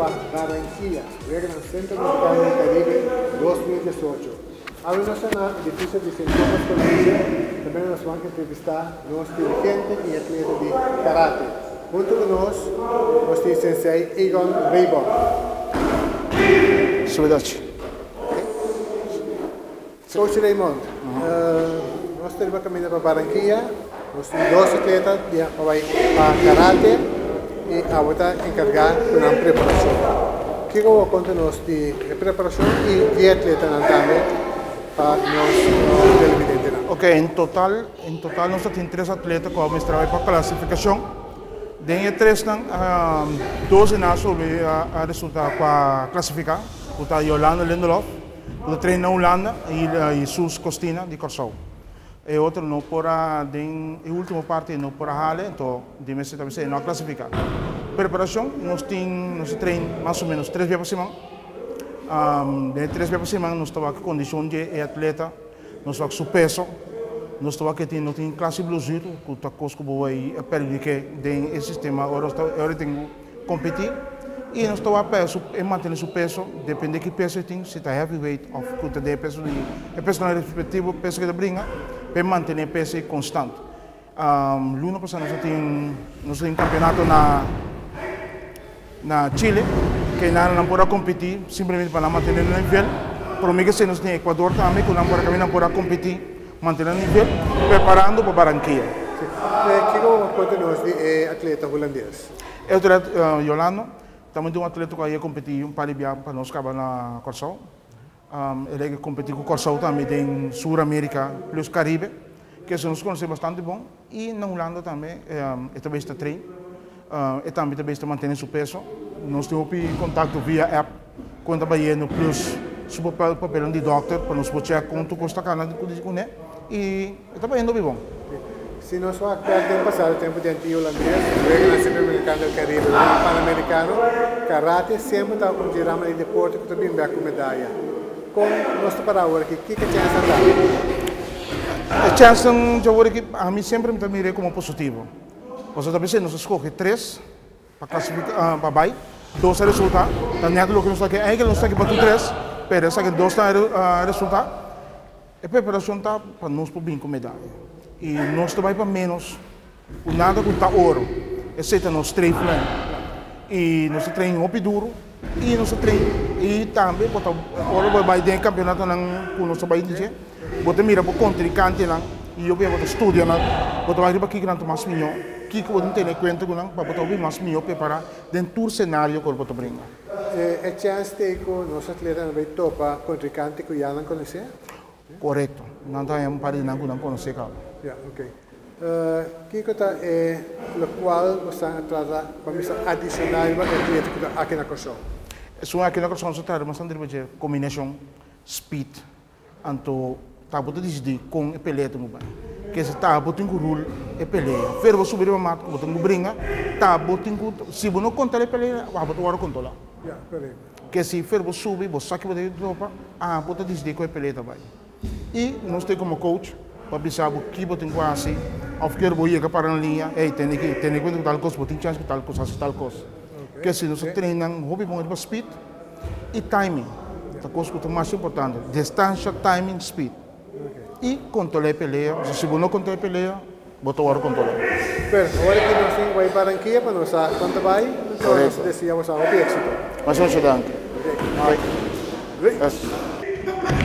pa Barranquilla, Weganan Centroamericano y Caribe 2018. Awe nos ta na edificio di Sint Thomas College, tambe nos ban entrevista nos dirigente y atleta di karate. Hunto cu nos, nos tin Sensei Egon Raybon. Subedachi. Coach Raymond, nos ta riba caminda pa Barranquilla, nos tin dos atleta di pa bay pa karate y abo ta encarga cu nan preparacion. Kico bo conta nos di e preparacion y di e atletanan tambe pa nos televidentenan? Ok, en total, en total nos ta tin tres atleta cu a mester a bay pa clasificacion. Den e tresnan, dos di nan a subi a resulta pa clasifica, cu ta Yolanda Lindelof, Ku ta train na Hulanda i Jesus Costina di Kòrsou. E otro no por a den e ultimo parti no por a hale anto di mester ta bisa e no a klasifiká. Preparashon nos tin nos ta train mas o menos tres bia pa siman. Den e tres bia pa siman nos ta wak kondishon di e atleta, nos wak su peso, nos ta wak ke tin no tin klase blosur ku ta kos ku bo bai perhudik'é den e sistema ora ora e tin ku Competi y nos ta wak pa e mantene su peso, depende ki peso e tin, si ta heavyweight of cu ta den e peso di e pesonan respectivo, peso cu e ta bringa, pa e mantene e peso ey constant. Luna pasa nos a tin nos a tin campeonato na na Chile, cu nan nan por a competi simplemente pa nan mantene nan nivel, prome cu esey nos tin Ecuador tambe cu nan por a caminda nan por a competi mantene nan nivel, preparando pa Barranquilla. Si. Kico bo por conta nos di e atleta Hulandes? E atleta Yolando tambe ta un atleta ku a kompetí un par di bia pa nos kaba na Kòrsou. El a kompetí ku Kòrsou tambe den Sur Amerika plus Karibe, ke esei nos konosé bastante bon. I na Hulanda tambe e ta bes ta train, e tambe ta bes ta mantené su peso. Nos tin hopi kontakto via app ku nan ta bayendo plus su papelnan di dòkter pa nos por chèk kon tur kos ta kana kuné i E ta bayendo hopi bon. Si nos wak bek den pasado tempu di Antillo Holandes, Weganan Centroamericano del Caribe, Weganan Panamericano, karate semper ta un dje rama di deporte ku ta bin bek ku medaya. Kon nos ta para awor aki? Kiko chènsnan ta? E chènsnan dje awor aki, ami semper mi ta mir'é komo positivo. Pasobra ta bisa nos a skohe tres Pa clasifica pa bay dos a resulta ta net loke nos ta ke eigenlijk nos ta ke pa tur tres pero esaki dos ta a resulta e preparacion ta pa nos por bin cu medaya y nos ta bay pa menos cu nada cu ta oro esey ta nos streeflijn y nos ta train hopi duro y nos ta train y tambe bo ta ora bo bay den e campeonatonan cu nos ta bay dje bo ta mira bo contrincantenan y yo bo ta studia nan bo ta bay riba kiko nan ta mas miyo. Kiko bo tin tene kuenta ku nan pa bo ta hopi mas mihó prepará den tur senario ku bo ta bringa? E chèns t'ei ku nos atletanan bai topa kontrinkante ku ya nan konosé? Korekto. Nan ta haña un par di nan ku nan konosé kaba. Ya, oke. Kiko ta e lokual bo sa a trata pa mester adishoná riba e atleta ku ta aki na Kòrsou? Esun aki na Kòrsou nos ta trata bastante riba dje kombinashon speed Anto ta bo ta disidí kon e pelea tin ku bai. Kese ta bo tin ku rul e pelea. Fer bo subi riba mat ku bo tin ku bringa, ta bo tin ku, si bo no kontrola e pelea, abo ta wòrdu kontrolá. Kese fer bo subi, bo sa ki bo ta topa, abo ta disidí kon e pelea ta bai. I nos ta komo coach pa bisa bo ki bo tin ku hasi òf kier bo yega para na liña, ey tene ki tene kuenta ku tal kos, bo tin chèns ku tal kos, hasi tal kos. Kese nos ta train nan hopi bon riba speed. I timing ta kos ku ta mas importante. Distansha, timing, speed. I kontrolá e pelea. Pasobra si bo no kontrolá e pelea, bo ta wòrdu kontrolá. Pero awor aki nos tin bai Barranquilla pa nos sa kon ta bai. Enton nos ta desea boso hopi éxito. Masha masha danki. Ok. Yes.